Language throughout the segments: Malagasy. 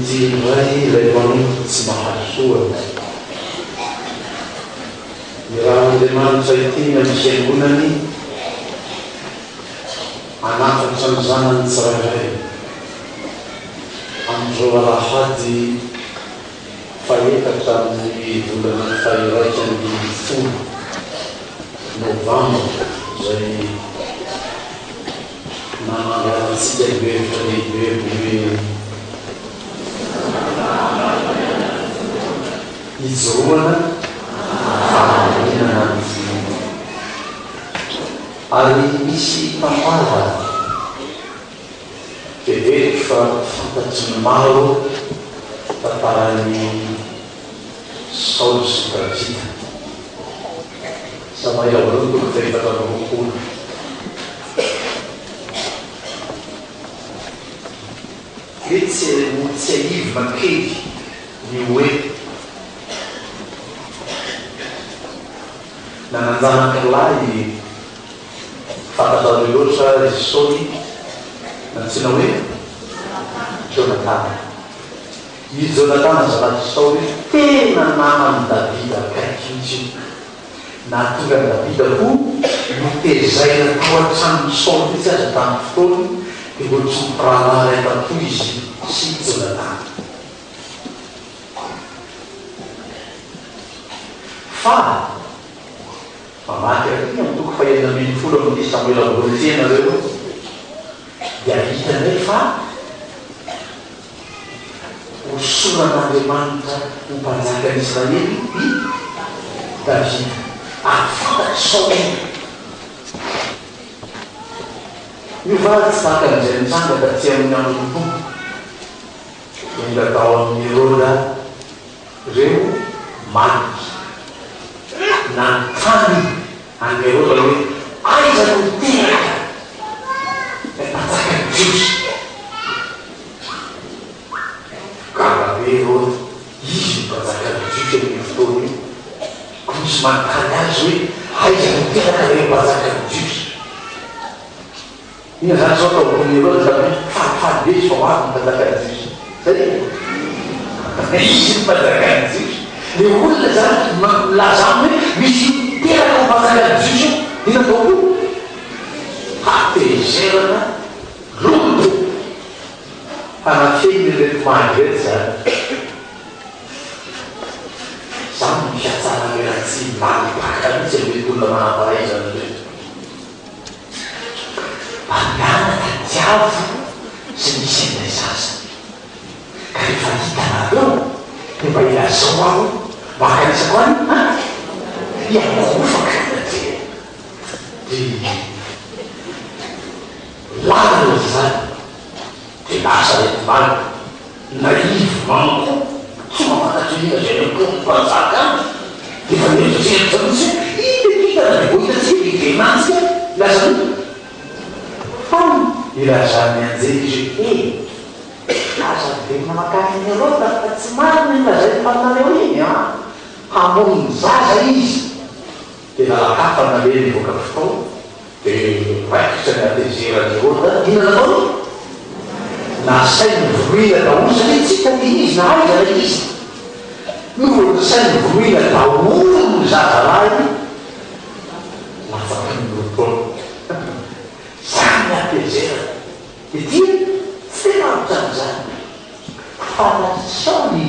Inty indray ilay mpanompo tsy mahasoa. Irahan'Andriamanitra hiteny amin'ny Fiangonany hanafatra ny zanany tsirairay amin'izao alahady fahefatra amin'ny volana faha-11 novambra izay Nananganantsika io hevitra lehibe hoe ijoroana fahamarinana ny finoana. Ary misy tantara heveriko fa fantatry ny maro tantaran'i Saoly sy Davida. Samaela voalohany toko faha-24. Etsy ho tsiahivina kely ny hoe nanan-janaka lahy fantatrareo loatra i Saoly nantsoina hoe Jonatana. I Jonatana zanak'i Saoly tena naman'i Davida akaiky mihitsy io. Nahatonga an'i Davida ho notezaina tao an-tranon'i Saoly mihitsy aza tamin'ny fotoany, dia ohatry ny mpirahalahy iray tampo izy sy i Jonatana. Fa mamaky àry amin'ny toko fahenina ambin'ny folo amin'ity Samoela voalohany ity ianareo, dia hitanay fa Hosoran'Andriamanitra ho mpanjakan'i Israely i Davida, ary fantatr'i Saoly io. Io va tsy tahaka an'izay nitranga taty amin'ny andron'ny Tompo, tonga tao amin'i Heroda ireo Magy? Nanontany an'i Heroda hoe, Aiza no niteraka ilay mpanjakan'ny Jiosy? Gaga be Heroda, izy no mpanjakan'ny Jiosy amin'io fotoana io, koa misy manontany azy hoe, Aiza no niteraka ilay mpanjakan'ny Jiosy? Inona izany izao atao amin'i Heroda izany hoe falifaly be izy fa ho avy ny mpanjakan'ny Jiosy? Zay e! Izy no mpanjakan'ny Jiosy. Ilay olona izany milaza aminy hoe misy miteraka ho mpanjakan'ny Jiosy eo. Inona atao koa? Hatezerana lolompo. Hanafenina ireto magy ireto izany. Izany no fihatsaram-belatsihy lalim-paka mihitsy amin'ireto olona manam-pahaizana ireto. Mandehana tadiavo izay misy an'ilay zaza. Ka rehefa hitanareo dia mba ilazao aho mba hankanesako any an! Hiankohofako eo anatrehany. Dia lalina izany. Dia lasa ireto malina. Naivo manko tsy mahafantatra inona izay any am-pon'ny mpanjaka any. Dia efa mieritreritra mihitsy hoe inona ity kintana dia vao hitantsika dia hiverenantsika hilaza an'io. Fa ilazan'ny anjely izy hoe, He, aza miverina mankany amin'i Heroda fa tsy marina iny lazain'ny mpaminany eo iny an! Hamono ny zaza izy. Dia lalan-kafa nalehany nivoaka avy tao. Dia raikitra ny hatezeran'i Heroda. Inona nataony? Nasainy novonoina daholo, satria tsy hita ny izy na aiza na iza. Novonosainy novonoina daholo ny zazalahy latsaky ny roa taona. Izany ny hatezerany. Dia tsy tena ohatran'izany. Fantatr'i Saoly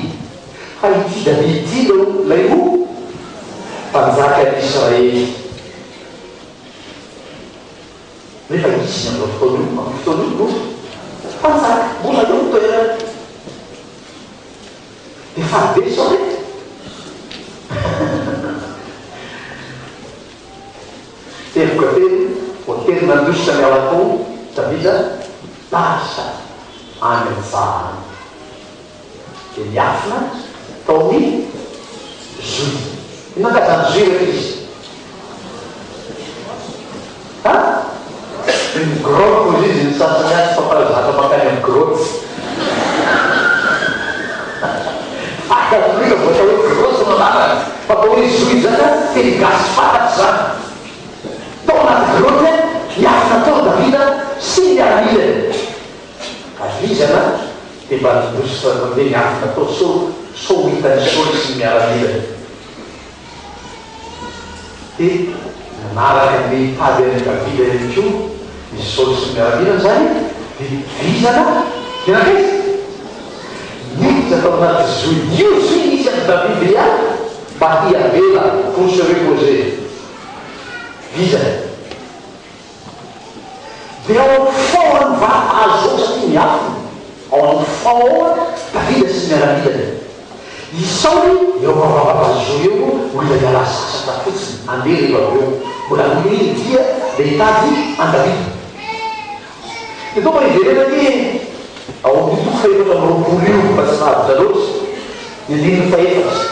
fa ity Davida ity no ilay ho mpanjakan'i Israely. Nefa izy amin'izao fotoana io, amin'io fotoana io no mpanjaka, mbola eo ny toerany. Dia faly be izao e! Teboka telo, voatery nandositra niala tao Davida, lasa any an-tsaha any. Dia niafina tao amin'ny zohy. Inona angaha izany zohy rehefa izy? Ha? Ny grotte hozy izy, ny sasany azy mpampalazatra mankany amin'ny grotte. Fantatro mihitsy vao atao hoe grotte no anarany, fa atao hoe zohy izany an, teny gasy fantatro izany. Tao anaty grotte niafina tao Davida sy ny miaramilany. Ka vizana. Dia mba nandositra nandeha niafina tao sao sao ho hitan'i Saoly sy ny miaramilany. Dia nanaraka ny nitady an'i Davida ihany koa i Saoly sy ny miaramilany izany, dia vizana, dia nankaiza? Niditra tao anaty zohy. Io zohy nisy an'i Davida ihany mba hiavela, pour se reposer. Vizana. Dia ao amin'ny fond-n'ny vato azo ao satria miafina ao amin'ny fond ao Davida sy ny miaramilany. I Saoly eo am-bavahady eo mbola hiala sasatra fotsiny, handeha rehefa avy eo. Mbola hanohy ny dia dia hitady an'i Davida. Dia toa mba hiverena anie ao amin'io toko fahefatra amby 20 io fa tsy lavitra loatra, ny andininy fahefatra.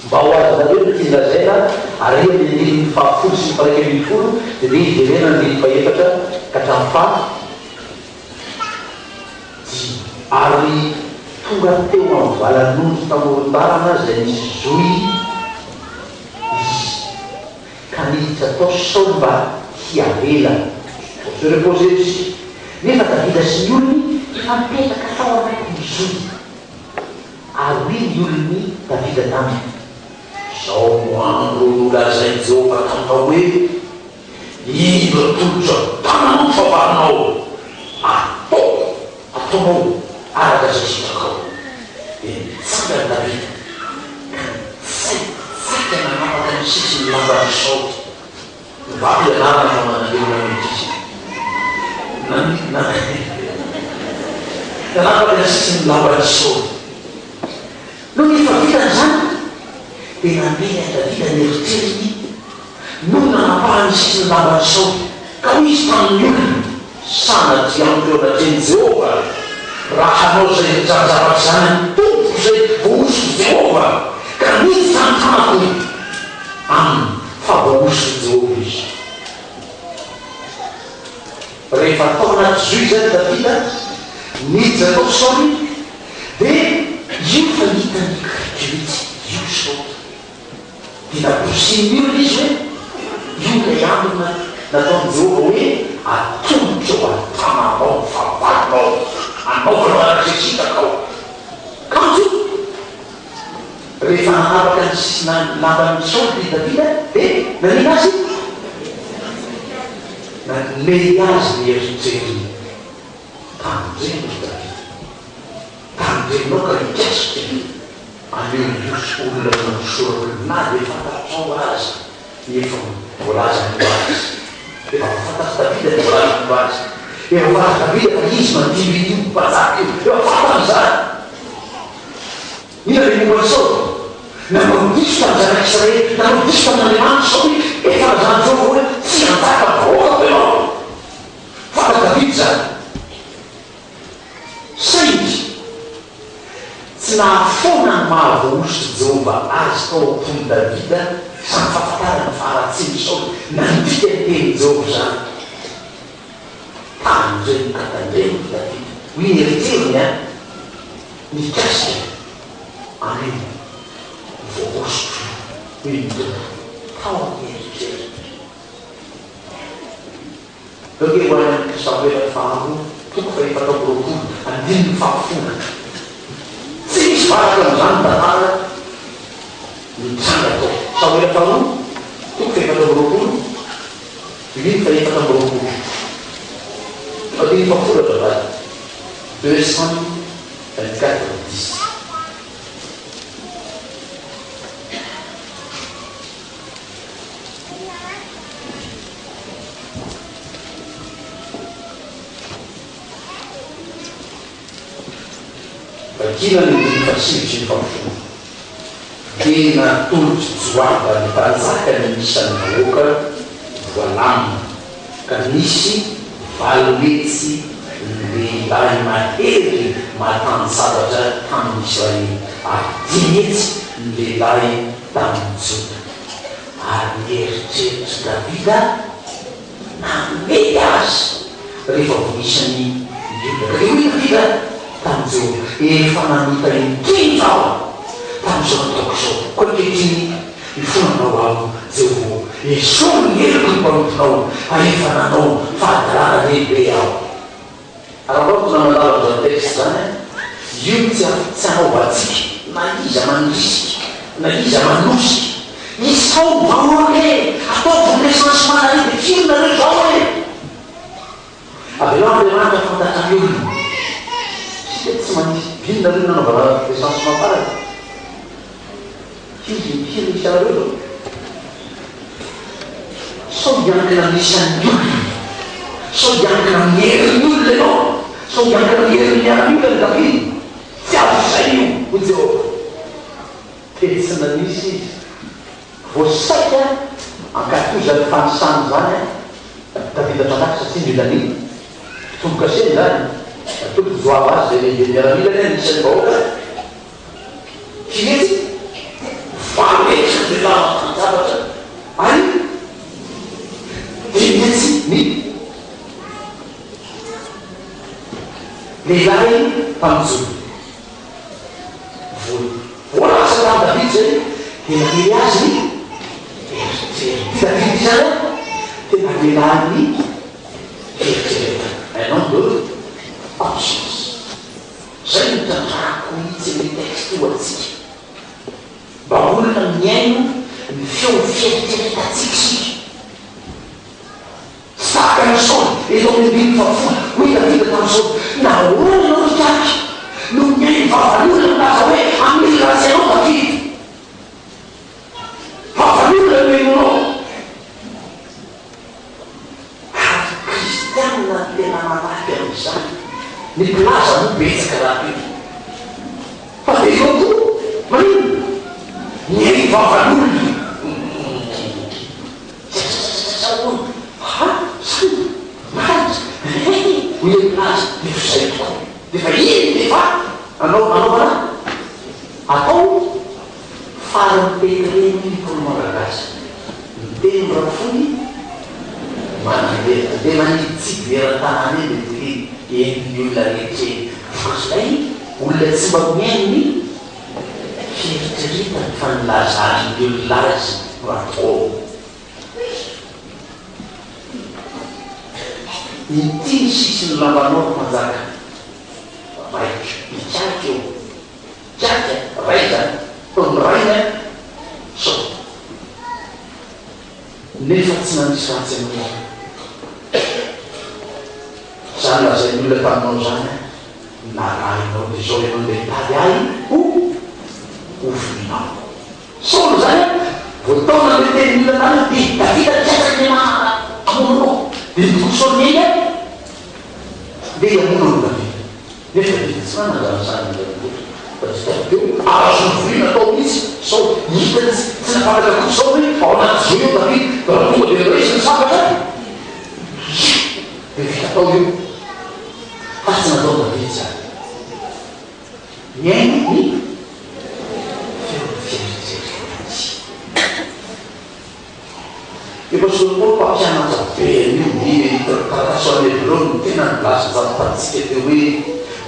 Mba ho azonareo ny tiany lazaina, ary amin'ny andininy fahafolo sy ny faha-iraika ambin'ny folo dia ndeha hijerena ny andininy fahefatra ka hatramin'ny faha dimy. Ary tonga teo amin'ny valan'ondry tamoron-dalana izay nisy zohy izy, ka niditra tao Saoly mba hiavela, pour se reposer aussi. Nefa Davida sy ny olony efa nipetraka tao anatin'ny zohy. Ary hoy ny olon'i Davida taminy, Izao no andro nolazain'i Jehovah taminao hoe, Indro atolotro an-tananao ny fahavalonao, ataoko ataonao araka izay sitrakao. Dia nitsangana Davida ka nitsaitsaika nanapaka ny sisin'ny lamban'i Saoly. Vavy anarana fa manan'olona mihitsy izy. Nanapaka ny sisin'ny lamban'i Saoly. Nony efa vitany izany, dia namely an'i Davida ny eritreriny nony nanapahany ny sisin'ny lamban'i Saoly, ka hoy izy tamin'ny olona, Sanatria amiko eo anatrehan'i Jehovah, raha hanao izay zavatra izany amin'ny tompoko izay voahoson'i Jehovah, ka niditra ny tanako aminy, fa voahoson'i Jehovah izy. Rehefa tao anaty zohy izany Davida, niditra tao Saoly, dia io fa hitany akaiky mihitsy io Saoly. Dia nabosihin'ny olona izy hoe, Io ilay ambina nataon'i Jehovah hoe, 'Atolotro eo an-tananao ny fahavalonao, hanaovanao araka izay sitrakao. Kanjo, rehefa nanapaka ny sisina lamban'i Saoly i Davida, dia nanina azy? Namely azy ny eritreriny. Tandremo ry Davida. Tandremonao ka hikasika an'io nosy olona nanosorako io na dia fantatrao aza ny efa voalaza momba azy. Efa fantatr'i Davida ny voalaza momba azy. Efa fantatr'i Davida fa izy mandimby io mpanjaka io. Efa fantany izany. Inona ilay momba an'i Saoly? Nanao diso tamin'ny zanak'Israely, nanao diso tamin'Andriamanitra Saoly. Efa nilazan'i Jehovah hoe tsy hanjaka ny vahoakako ianao. Fantatr'i Davida izany. Saingy tsy nahafoana ny maha-voahosotr'i Jehovah azy tao am-pon'i Davida izany fahafantarana ny faharatsian'i Saoly nandika ny tenin'i Jehovah izany. Tandremo ka tandremo ry Davida, hoy ny eritreriny an, mikasika an'io voahosotro io, hoy ny Tompo, tao amin'ny eritreriny. Andeha ho any amin'ny Samoela faharoa, toko fahefatra amby 20, andininy fahafolo. Tsy misy valaka amin'izany ny tantara nitranga tao. Samoela faharoa, toko fahefatra amby 20, andininy fahefatra amby 20. Andininy fahafolo azafady. Deux Sam 24, dix. Vakina ny andininy fahasivy sy ny fahafolo. Dia natolotr'i Joaba ny mpanjaka ny isan'ny vahoaka voalamina, ka nisy 800 lehilahy mahery matanjabatra tamin'ny Israely, ary 500 ny lehilahy tamin'ny Joda. Ary ny eritreritr'i Davida namely azy rehefa voisan'ny Joda. Ka dia hoy Davida tamin'i Jehovah, Efa nanota indrindra aho tamin'izao nataoko izao. Koa ankehitriny mifona aminao aho, Jehovah ô. Esory ny heloky ny mpanomponao, fa efa nanao fahadalana lehibe aho. Raha vao tena mandalo an'izany texte izany an, io tsy tsy anaovantsika na iza mandrisika na iza manosika, isao ny vahoaka e! Ataovy ny recensement nareo dia firy nareo izao e! Avelao Andriamanitra fantatra ny olona. Isika tsy manisy dimy nareo nanaovana recensement farany. Firy firy ny isanareo izao? Sao hiankina amin'ny isan'ny olona? Sao hiankina amin'ny herin'ny olona ianao? Sao hiankina amin'ny herin'ny miaramila ry Davida? Tsy azo saina io, hoy Jehovah. Dia tsy nanisy izy. Vao saika hankatò izany fanisana izany Davida mpanjaka satria mila ny fitombokaseny izany. Natolotry Joaba azy izay lehiben'ny miaramilany ny isan'ny vahoaka. Firy valo hetsy ny lehilahy mampitana-javatra ary 500 ny lehilahy mpaminjono vola. Voalaza tamin'i Davida izay dia namely azy ny eritreriny. Ity Davida izany tena lehilahin'ny fieritreretana, un homme de conscience. Zay no tandrahako mihitsy le texte io antsika. Mba olona mihaino ny feon'ny fieritreretantsika isika. Tsy tahaka an'i Saoly, eto amin'ny andininy fahafolo, hoy Davida tamin'i Saoly, Nahoana ianao ry tarika no mihaino vavan'olona milaza hoe, Hamely ratsy anao Davida? Vavan'olona no henoinao. Ary kristianina no tena manampy amin'izany. Ny mpilaza moa betsaka rahateo. Fa dia eo koa maninona? Mihaino vavan'olona. Tsa hono. Ha? Zany? Marina? Ehe! Hoy ilay mpilaza, nefa izay tokoa. Nefa iny dia efa anao anaovana atao Farany teny reny ny mpino malagasy. Miteny rafony manandeha dia maniditsidina eran-tanàna eny dia miteny henon'ny olona rehetra eny. Vokatr'izay, olona tsy mba mihaino ny fieritreretany fa ny lazan'ny olona azy no atao. Inty ny sisin'ny lambanao ry mpanjaka. Baiko, mikaiky eo. Kiaka, ray izany, toa ny rainy an! Sao. Nefa tsy nanisy ratsy anao aho. Izany lazain'ny olona taminao izany an, narahinao dia izao ianao ndeha hitady ahy ho hovonoinao. Saoly izany an, voataona amin'ilay tenin'ny olona tany dia Davida nikasa ny hamono anao. Dia nitory Saoly niainga ndeha hamono an'i Davida. Nefa dia tsy nanana izany sahy izany akory fa tsy tao teo azo novonoina tao mihitsy Saoly. Hitany tsy tsy nahafantatra akory Saoly hoe ao anaty zohy ao Davida fa raha tonga dia noraisiny ny sabatra dia vita tao io. Fa tsy nataon'i Davida izany. Nihaino ny feon'ny fieritreretany izy. I Apostoly Paoly mpampianatra be an'io ny taratasy ho an'ny Hebreo no tena nilaza izany tamintsika teo hoe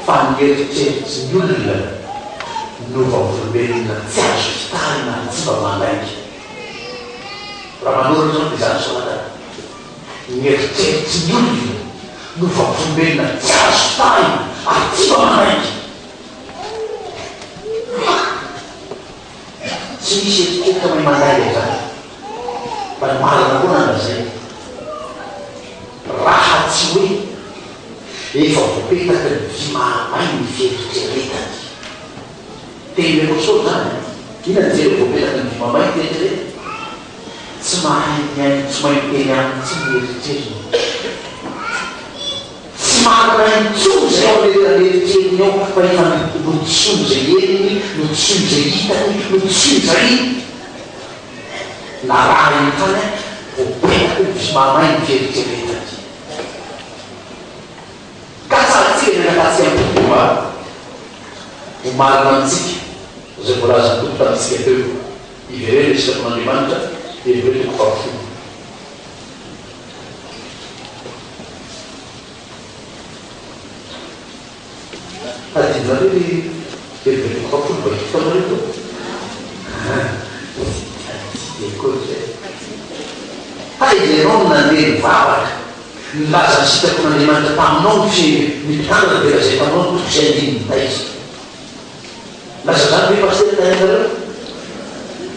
fa ny eritreritry ny olona no vavolombelona tsy azo fitahina ary tsy mba mandainga. Raha manoratra ianao dia izany soratana, Ny eritreritry ny olona no vavolombelona tsy azo fitahina ary tsy mba mandainga. Tsy misy eritreritra mahay mandainga izany fa ny marina foana no lazaina. Raha tsy hoe efa voapetaky ny vy mahamay ny fieritreretany. Tenin'ny Apostoly izany an! Inona no jereo voapetaky ny vy mahamay ny fieritreretany? Tsy mahay mihaino tsy mahay miteny aminy intsony ny eritreriny. Tsy marina intsony izay ao anelanelan'eritreriny ao fa efa nodisoiny izay henony, nodisoiny izay hitany, nodisoiny izay narahiny tany voapetaka io tsy mahamay ny fieritreretany. Ka tsarintsika ny ankatsika ny Tompo mba ho marina amintsika izay voalazan'ny Tompo tamintsika teo. Ivereno ny sitrapon'Andriamanitra, Hebreo toko fahafolo. Tadidinareo le Hebreo toko fahafolo vakiko taminareo teo? Tadidy akory izay. Taiza ianao no nandeha nivavaka, nilaza ny sitrapon'Andriamanitra taminao ny fi ny mpitandrina dia lazainy taminao ny toko sy andininy taiza. Milaza izany ve Pasitera tahianareo?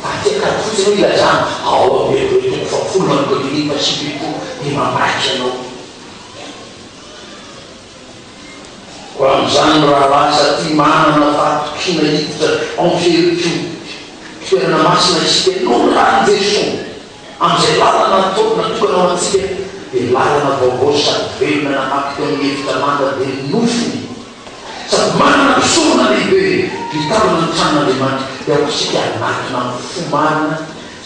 Fa aty an-kady fotsiny hoe ilazana ao amin'ny Hebreo toko fahafolo manomboka andininy fahasivifolo dia mamaky ianao. Koa amin'izany ry rahalahy, satria manana fahatokiana hiditra ao amin'ny fitoerana masina isika noho ny ran'i Jesoa, amin'izay lalana natokana ho antsika, dia lalana vaovao sady velona namaky teo amin'ny efitra manda dia ny nofony, sady manana mpisorona lehibe mitandrina ny tranon'Andriamanitra, dia aoka isika hanatona amin'ny fo marina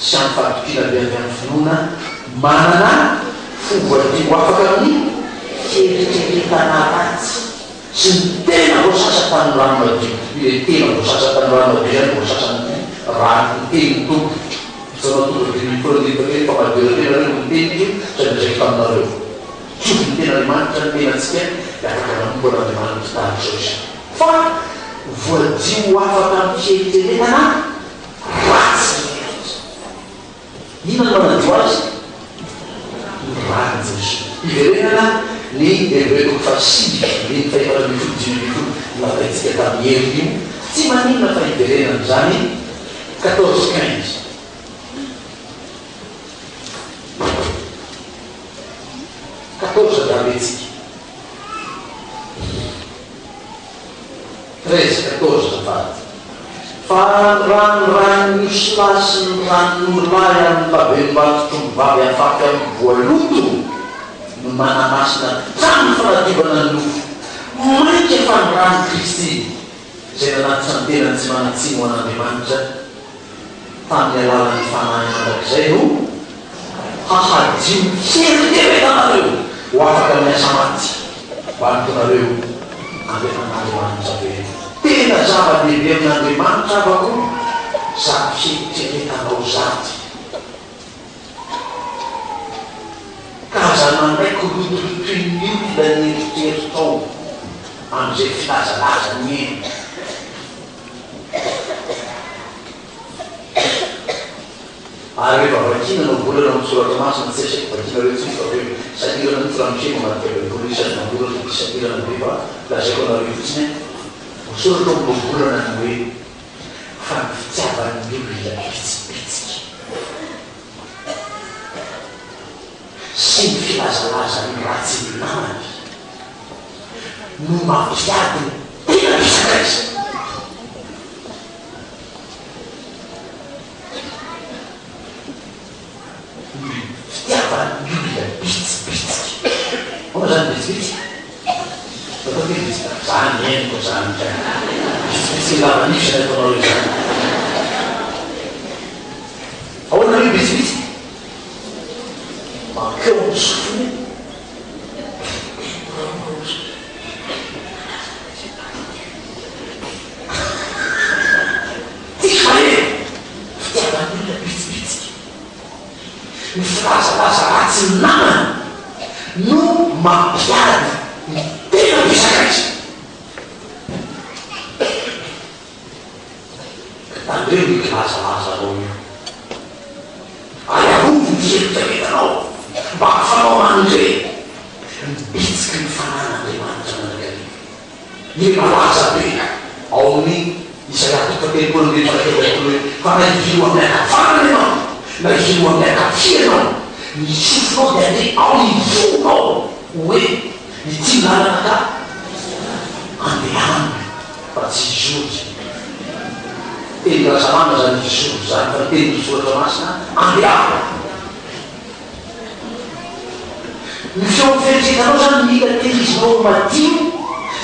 sy amin'ny fahatokiana be avy amin'ny finoana, manana fo voadio ho afaka amin'ny fieritreretana ratsy sy ny tena voasasa tamin'ny rano madio. Ilay tena voasasa tamin'ny rano madio ihany voasasan'ny rano ny tenin'ny Tompo. Hitanao tonga dia mifona ny rehefa fa madio tena nareo no niteniko sady lazaiko taminareo. Tsofin'ny tenin'Andriamanitra ny tenantsika dia afaka manompo an'Andriamanitra tahaka izao isika. Fa voadio ho afaka amin'ny fieritreretana ratsy rehetra. Inona no manadio azy? Ny ran'i Jesoa. Hiverenana ny Hebreo toko fahasivy andininy fahefatra ambin'ny folo 15 nolazaintsika tamin'ny heriny io, tsy maninona fa hiverenana izany, 14 15. 14 angamba etsika. 13, 14 azafady. Fa ny ran'ny rain'ny osilahy sy ny ran'ombilahy ary ny lavenom-batotr'ombivavy afafy amin'ny voaloto no manamasina hatrany fanadiovana ny nofo, mainka fa ny ran'i Kristy izay nanatitra ny tenany tsy manan-tsiny ho an'Andriamanitra tamin'ny alalan'ny Fanahy mandrakizay no hahadio ny fieritreretanareo ho afaka amin'ny asa maty mba hanomponareo Andriamanitra velona. Tena zava-dehibe amin'Andriamanitra havako zany fieritreretanao zany. Ka aza manaiky rotorotoin'ny olona ny eritreritrao amin'izay filazalazany eny. Ary rehefa vakiana no volana ao amin'ny soratra masina, tsy asaiko vakianareo intsony fa avy eo sahirana mihitsy ramose mamadika baiboly sady manoratra dia sahirana be fa lazaiko anareo fotsiny an, voasoratra ao amin'ny ohabolana ny hoe fa ny fitiavan'ny olona bitsibitsika sy ny filazalazany ratsy ny namany no mampiady ny tena mpisakaiza. Ny fitiavan'ny olona bitsibitsika. Ahoana izany bitsibitsika? Atao hoe bitsibitsika. Zany henoko zany ka. Bitsibitsika lava nify izany ataonareo izany. Ahoana hoe bitsibitsika? Mankeo amin'ny sofiny. Tsy harena, fitiavan'ny olona bitsibitsika. Ny filazalaza ratsy ny namana no mampiady ny tena mpisakaiza. Ka tandremo io kilazalazanao io. Ary arovy ny fieritreretanao mba hahafanao mandre ny bitsiky ny fanan'Andriamanitra mandrakariva. Ilay malaza be ao amin'ny Isaia toko faha-30 andininy faha-24 hoe, Fa na hihiro amin'ny ankavanana ianao, na hihiro amin'ny ankavia ianao, ny sofinao dia handre ao ivohonao hoe, Ity ny lalana ka andehano, fa tsy hizory. Teny Rasalama izany hizory izany, fa ny tenin'ny Soratra Masina, andehano. Ny feon'ny fieritreretanao izany mila tehirizinao ho madio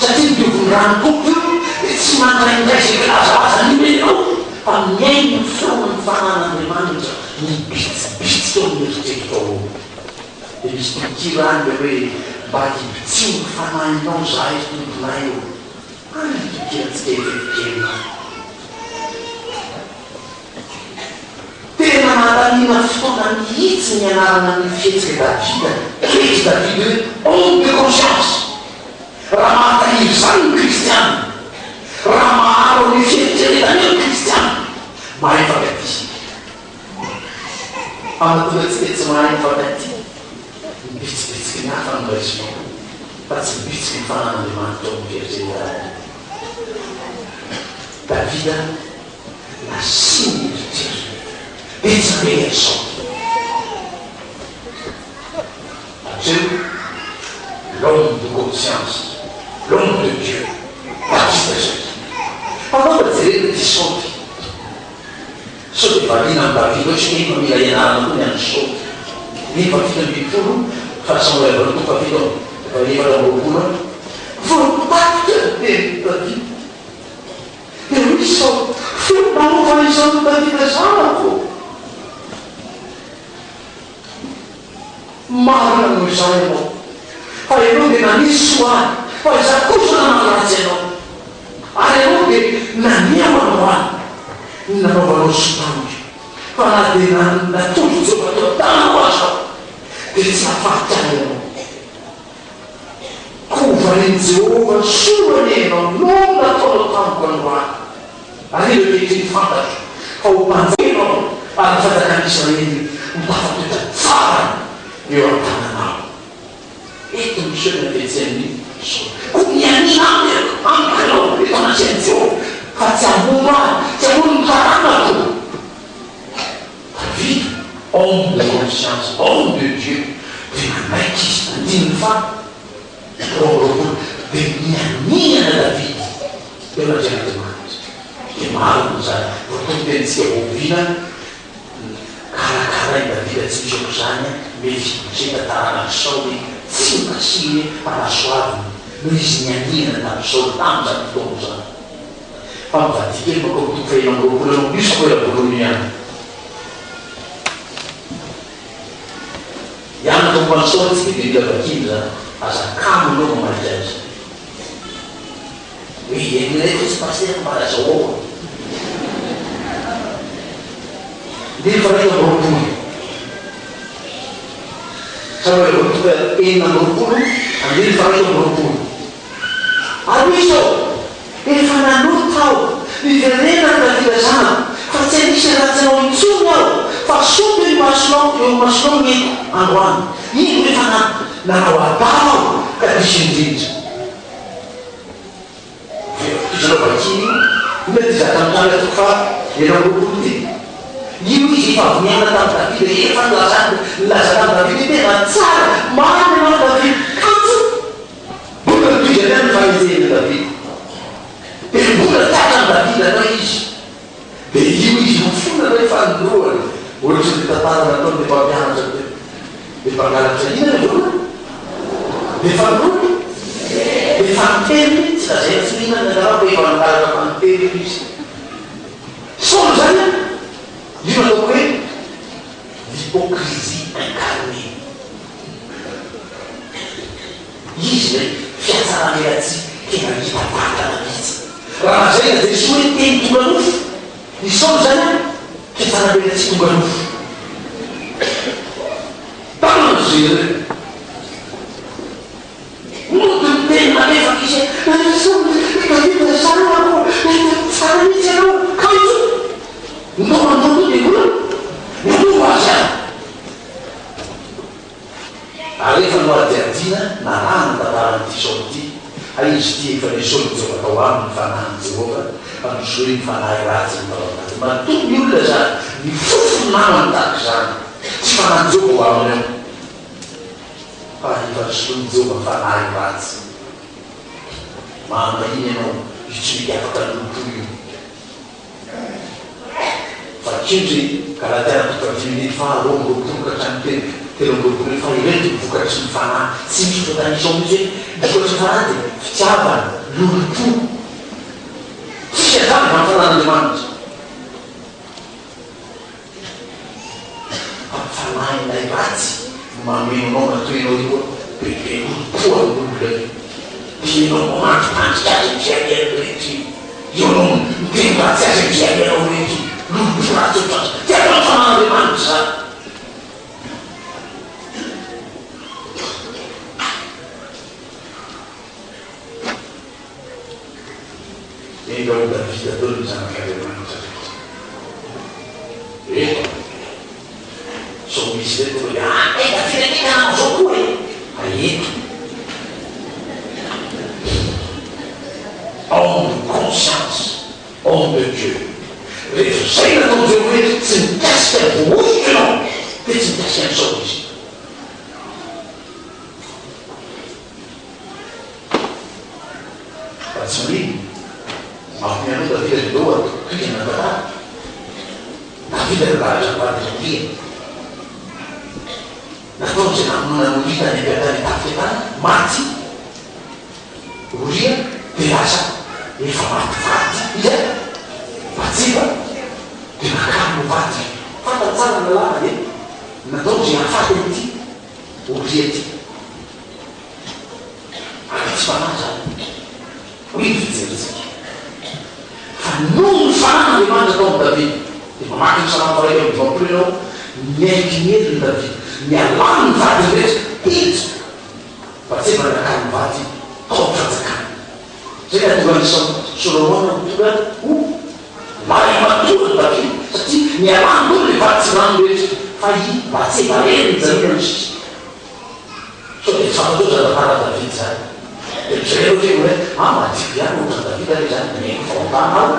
satria ny diovon'ny ran'ny Tompo io dia tsy mandraindray izay filazalaza nomenao fa mihaino ny feon'ny fanan'Andriamanitra mibitsibitsika ao amin'ny eritreritrao ao. Dia misy tononkira any ilay hoe mba hibitsio ny fanahinao izahay ry Tomponay ô. Any ny tononkirantsika efa heverina any. Tena nandaniana fotoana mihitsy nianarana an'io fihetsik'i Davida, hevitr'i Davida hoe homme de conscience. Raha mahatahiry izany ny kristiana, raha maharo an'io fieritreretana io ny kristiana, mahay mifankatia isika. Fa mahatonga antsika tsy mahay mifankatia. Ny bitsibitsiky ny hafa no raisinao, fa tsy ny bitsiky ny fanan'Andriamanitra ao amin'ny fieritreretanao. Davida nasiany eritreriny, dia tsy namely an'i Saoly. Hatreo, l'homme de conscience, l'homme de Dieu, Davida izay. Fa angamba jerena ity Saoly. Sao dia variana amin'i Davida loatra nefa mila ianarana koa ny an'i Saoly. Andininy fahafito ambin'ny folo, faha Samoela voalohany toko fahafito amby faha-24, Voatarika ny tenin'i Davida. Dia hoy i Saoly, Fony nanova izany Davida zanako. Marina noho izaho ianao, fa ianao dia nanisy soa ahy, fa izaho kosa nanao ratsy anao. Ary ianao dia naneho androany ny nanaovanao soa tamiko, fa na dia natolotro Jehovah teo an-tanako aza aho, dia tsy nahafaty ahy ianao. Koa hovalian'i Jehovah soa anie ianao noho ny nataonao tamiko androany. Ary ireo ankehitriny fantatro fa ho mpanjaka ianao, ary ny fanjakan'i Israely ho tafatoetra tsara eo an-tananao. Eto miseho ny hafetsen'i Saoly. Koa mianiana amiko amiko ianao eto anatrehan'i Jehovah, fa tsy hamono ahy, tsy hamono ny taranako. Davida, homme de conscience, homme de Dieu, dia nanaiky izy, andininy faha 22, dia nianiana Davida teo anatrehan'Andriamanitra. Dia marina izany, voatorin-tenintsika voaoviana, karakarain'i Davida tsy misy aok'izany, Mefiboseta taranak'i Saoly, tsy nokasihiny fa nasoaviny, noho izy nianiana tamin'i Saoly tamin'izany fotoana izany. Fa mivadiha kely mankao amin'ny toko fahenina amby 20 eo amin'io Samoela voalohany io ihany. Hianatra momba an'i Saoly isika dia mila vakiana izany. Aza kamo ianao mamaky azy. Hoe henonay fotsiny pasitera fa mba lazao ao a. Andininy faha 21. Samoela voalohany toko faha 26 andininy faha 21. Ary hoy Saoly, Efa nanota aho, miverena ry Davida zanako, fa tsy hanisy ratsy anao intsony aho, fa soa teo imasonao eo imasonao ny aiko androany. Indro efa nanao adala aho ka diso indrindra. Tohizanao vakiana io, inona ity zaka mitranga toko faha 26 ity? Io izy efa avy niala tamin'i Davida, efa nilazany, nilaza tamin'i Davida hoe tena tsara, marina ianao ry Davida, kanjo Mbola nitohizany ihany ny fanenjehana an'i Davida. Dia mbola tratran'i Davida indray izy. Dia io izy nofona indray fanindroany, ohatry ny tantara nataon'ilay mpampianatra teo. Dia mpangalatra inona ilay voalohany? Dia fanindroany? Dia fanintelony? Tsy lazaina intsony inona ny anarany fa efa nangalatra fanintelony izy. Saoly izany an! Io no ataoko hoe l'hypocrisie incarnée. Izy ilay fihatsaram-belatsihy tena hita vatana mihitsy. Raha lazaina Jesoa hoe teny tonga nofo, i Saoly izany an, fihatsaram-belatsihy tonga nofo. Dangereux. Mody miteny malefaka izy hoe, Ry Saoly, ry Davida zanako, tena tsara mihitsy ianao, kanjo ndao mandoto ny olona, nanova azy aho. Ary rehefa nohadihadiana, narahana ny tantaran'ity Saoly ity, hay izy ity efa nesorin'i Jehovah tao aminy ny fanahin'i Jehovah, fa nosoloiny fanahy ratsy ny tao anatiny. Matoa ny olona izany mifofo ny namany tahaka izany, tsy fanahin'i Jehovah ao aminy ao, fa efa nosoloin'i Jehovah fanahy ratsy. Mahamahina ianao, io tsy mety afaka lolompo io. Vakio ry Galatiana toko fahadimy andininy faha 22 ka hatramin'ny 23 fa ireto ny vokatry ny fanahy. Tsy misy voatanisa ao mihitsy hoe ny vokatry ny fanahy dia fitiavana, lolompo. Tsisy an'izany avy amin'ny fanahin'Andriamanitra. Fa ny fanahin'ilay ratsy no mameno anao matoa ianao io bebe lolompo amin'olona io. Dia ianao mamandripandrika azy amin'izay alehany rehetra io. Ianao miteny ratsy azy amin'izay alehanao rehetra io. Lolompo ratsy ohatran'izany. Tsy ataon'ny fanahin'Andriamanitra izany. Enga ho Davida daholo ny zanak'Andriamanitra rehetra. Eto. Misy indray tonga dia ah eh Davida anie ka nanao zao koa e! Fa eto homme de conscience, homme de Dieu, rehefa izay nataon'i Jehovah hoe tsy mikasika ny voahosotra ianao dia tsy mikasika an'i Saoly izy. Fa tsy maninona, mampiomehy anao Davida dia ndao tohizana ny tantara. Davida nangalatra ny vadin'i Oria. Nataony izay namonoana an'i Oria tany am-piantany tafika tany, maty Oria dia lasa efa maty vady iza? Batseba dia nakariny ho vadiny. Fantany tsara ny lalàna dia nataony izay hahafaty an'ity Oria ity. Ary tsy fanahy izany. Hoy ny fijerintsika. Fa noho ny fanahin'Andriamanitra tao amin'i Davida, dia mamaky ny Salamo faha 51 ianao, niaiky ny heriny Davida, nialany ny vadiny rehetra, tetsy Batseba nakany ny vady tao amin'ny fanjakana. Izay nahatonga an'i Solomona ho tonga ho lahimatoan'i Davida, satria nialany daholo ilay vady tsy rano rehetra, fa i Batseba irery no nijanona no sisa. Sao dia tsy fantatrao izany tantaran'i Davida izany? Dia mijery ianao kely hoe, ah madio ihany ohatran'i Davida ve izany? Mihaino fahotana aho.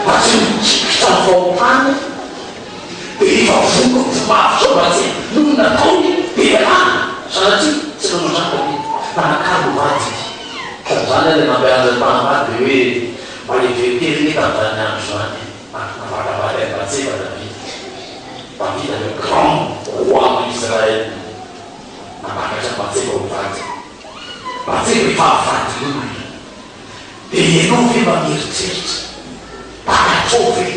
Fa tsy mikikitra ny fahotany dia efa voky mafy sao mba tsy noho ny nataony dia ialana. Sanatria tsy nanao izany Davida fa nakary ho vady izy. Tamin'izany aho ilay nampianatra ny mpanambady dia hoe mba hevero kely anie tamin'izany andro izany e. Navakavaky an'i Batseba Davida. Davida le grand roi de Israël nampakatra an'i Batseba ho vadiny. Batseba efa vadin'olona. Dia ianao ve mba mieritreritra? Takatrao ve?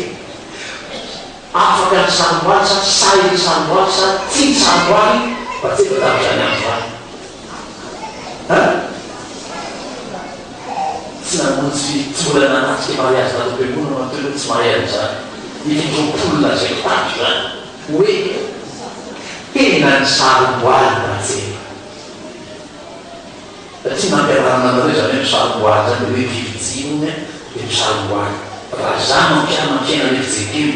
Afaka nisarom-boaly sa sahy nisarom-boaly sa tsy nisarom-boaly Batseba tamin'izany andro izany? Hein? Tsy namonjy, tsy mbola nanatrika mariazy tato am-piangonana aho teo aloha, tsy mahay an'izany. Ity tontolo lazaiko tato izany hoe tena nisarom-boaly Batseba. Satria nampianarina anareo izany hoe misarom-boaly izany dia hoe virjiny dia misarom-boaly. Raha izaho mampianina ny fiainana FJKM,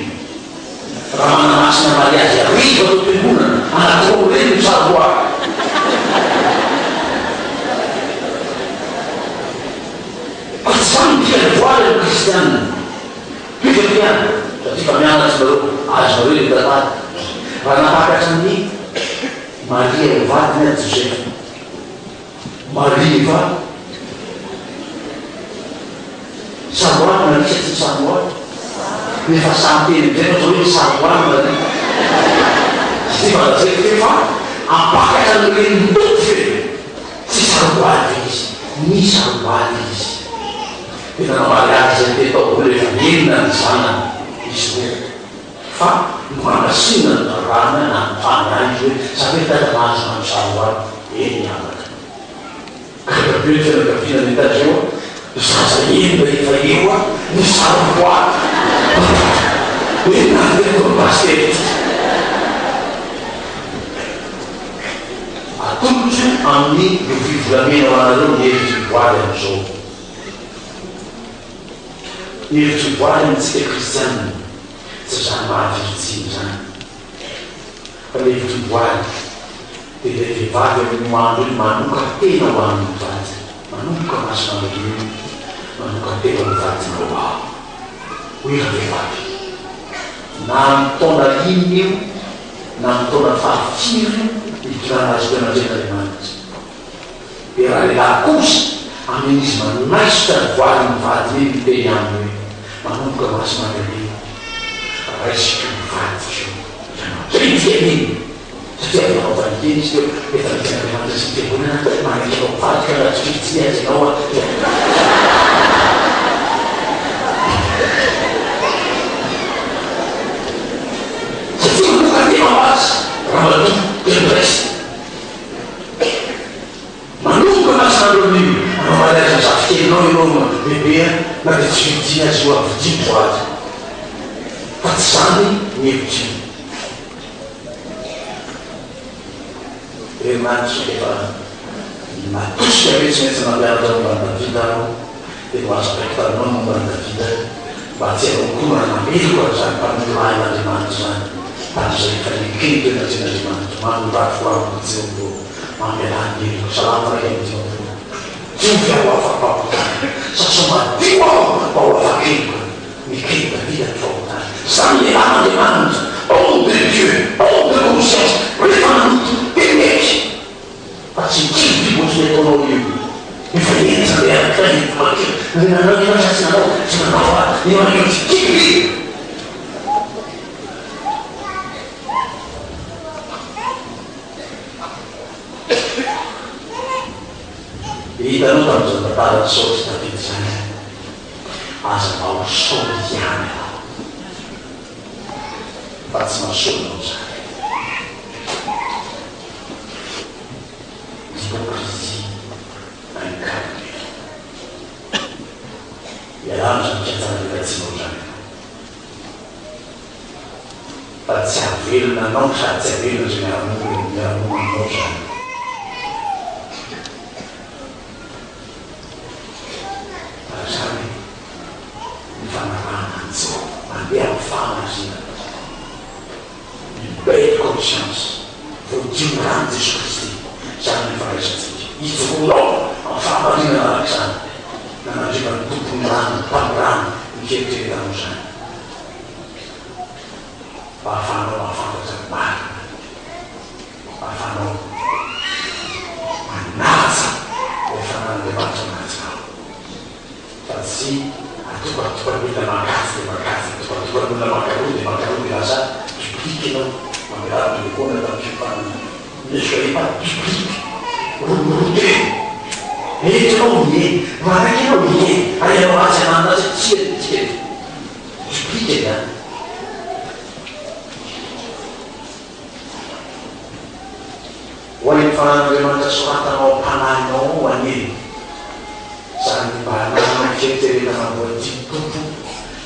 Raha manamasina mariazy hariva ato am-piangonana, anaty rano ireny no saroboary. Fa tsy izany no dikan'ny voaly amin'ny kristianina. Tohizako ihany, satria efa mianatra nareo, azonareo ilay tantara. Raha nampakatra an'i Maria ho vadiny ary Josefa. Maria va? Saroany Maria sa tsy saroany? Nefa samy teny amizay fa zao hoe saroany Maria. Satria fa lazaiko ve fa ampakatra ny renin'ny Tompo ve? Tsy saroady ve izy? Ny saroady izy. Dia nanao mariazy izay telo tao mbola efa enina ny zanany izy roa. Fa nohamasinina ny raràna nanontany ahy izy hoe, Za ve dada mahazo manao saroady? Eny anaka. Gaga be ny fianakaviana nahita azy eo an, zaza enina efa eo an, ny saroady. Enina ary ireto ny pasitera ity. Atolotro amin'ny lovia volamena ho anareo ny hevitry ny voady amin'izao. Ny hevitry ny voady amintsika kristianina. Tsy izany maha virjiny izany fa ilay voaly dia ilay vehivavy amin'io andro io manoka-tena ho an'ny vadiny, manomboka masin'andro io manoka-tena ho vadinao aho, hoy ravehivavy. Na amin'ny taona inona io na amin'ny taona fahafiry io nitondrana azy teo anatrehan'Andriamanitra. Dia ralehilahy kosa, amin'izy manaisotra ny voalin'ny vadiny iny miteny aminy hoe, Manomboka maso-mandranio, raisiko ho vadiko ianao. Izay no dikany iny, satria avy nanao fanekena izy teo, rehefa nisy Andriamanitra sy ny Fiangonana, manaiky anao ho vadiko aho na tsy virjiny aza ianao aho dia. Satria manokan-tena ho azy ramatoa dia noraisiny. Manomboka masin'andro amin'io manao mariage ny zafikelinao ianao ma bebe a na dia tsy virjiny aza io ary virjiny voady fa tsy zany ny hevitry io herinandro efa natosika ve tsy maintsy nampianatra momba an'i Davida aho dia nohazavaiko taminao ny momba an'i Davida. Mba tsy hanao koa no nanameloka an'izany mpanolorahin'Andriamanitra izany, tamin'izay efa nekeny teo anatrehan'Andriamanitra, Manoratra ho amiko Jehovah ô, mamelà ny heloko. Salamo 51. Diovy aho ho afa-pahotana, sasao madio aho mba ho afa-keloka. Neken'i Davida ny fahotany. Izany lehilahin'Andriamanitra, homme de Dieu, homme de conscience, rehefa nanoto dia neky. Fa tsy mikivikivo ohatry ny ataonao io. Efa henjana ihany kay ny vaky ny nanao ianao sa tsy nanao? Tsy nanao aho. Ny manao tsy kivy. Dia hitanao tamin'izany tantaran'i Saoly sy Davida izany, aza mba ho Saoly ihany ianao, fa tsy mahasoa anao izany. Hypocrisie incarnée. Ialano izany fiantsaram-belatsihinao izany ianao. Fa tsy hahavelona anao sady tsy hahavelona izay miara-monina miara-monina aminao izany. Fa izany ny fanarahana an'i Jehovah, mandeha amin'ny fahamarinana. Une belle conscience voadio ny ran'i Jesoa Kristy, izany no ifandraisantsika. Ijoroanao amin'ny fahamarinana araka izany, nanandriman'ny Tompo ny rany tamin'ny rany ny fieritreretanao izany, mba hahafahanao mahafantatra ny marina, mba hahafahanao manaja ilay fananan'Andriamanitra manaja anao. Fa tsy atokatokan'olona mankatsy dia mankatsy, atokatokan'olona mankaroa dia mankaroa dia lasa public ianao, mamelà ny telefona tamin'ny fiofanana, ne soyez pas public, roroa tena, eto ianao ie, manaiky ianao ie, ary ianao ratsy ananona azy tsia ny dikany, public izany. Ho an'ny fanan'Andriamanitra soratana ao am-panahinao ao anie izany mba hanananao fieritreretana voadio Tompo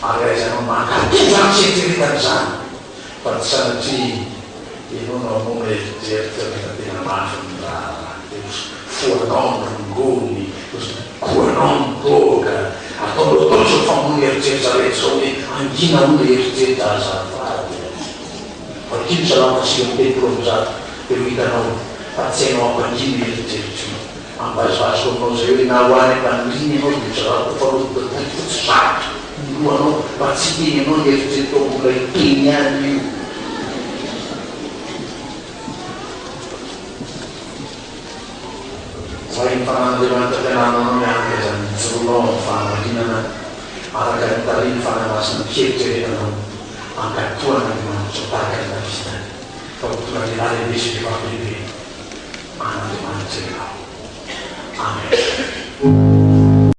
ary ahaizanao mankatò izany fieritreretana izany fa tsy sanatria ianao no hamono eritreritra rehefa tena mafy ny raharaha dia ho foanao ny rongony ho goanao ny toaka ataonao daholo izao famono eritreritra rehetra izao hoe hangina hono eritreritra azafady a. Vakio ny Salamo 139 dia ho hitanao fa tsy hainao hampangina io eritreritra io. Ambazoazoko aminao izay hoe na ho any am-paniriana ianao dia ho zarako fanao bodobodo fotsy vato ny lohanao mba tsy hiteny anao ny eritreritrao mbola hiteny ihany io. Hoy ny Fanahin'Andriamanitra ampianarina anao ny araka izany hijoroanao amin'ny fahamarinana araka ny tarihin'ny Fanahy Masina ny fieritreretanao. Mankatò an'Andriamanitra tahaka an'i Davida fa ho tonga lehilahy lehibe sy vehivavy lehibe an'Andriamanitra ianao. Amen.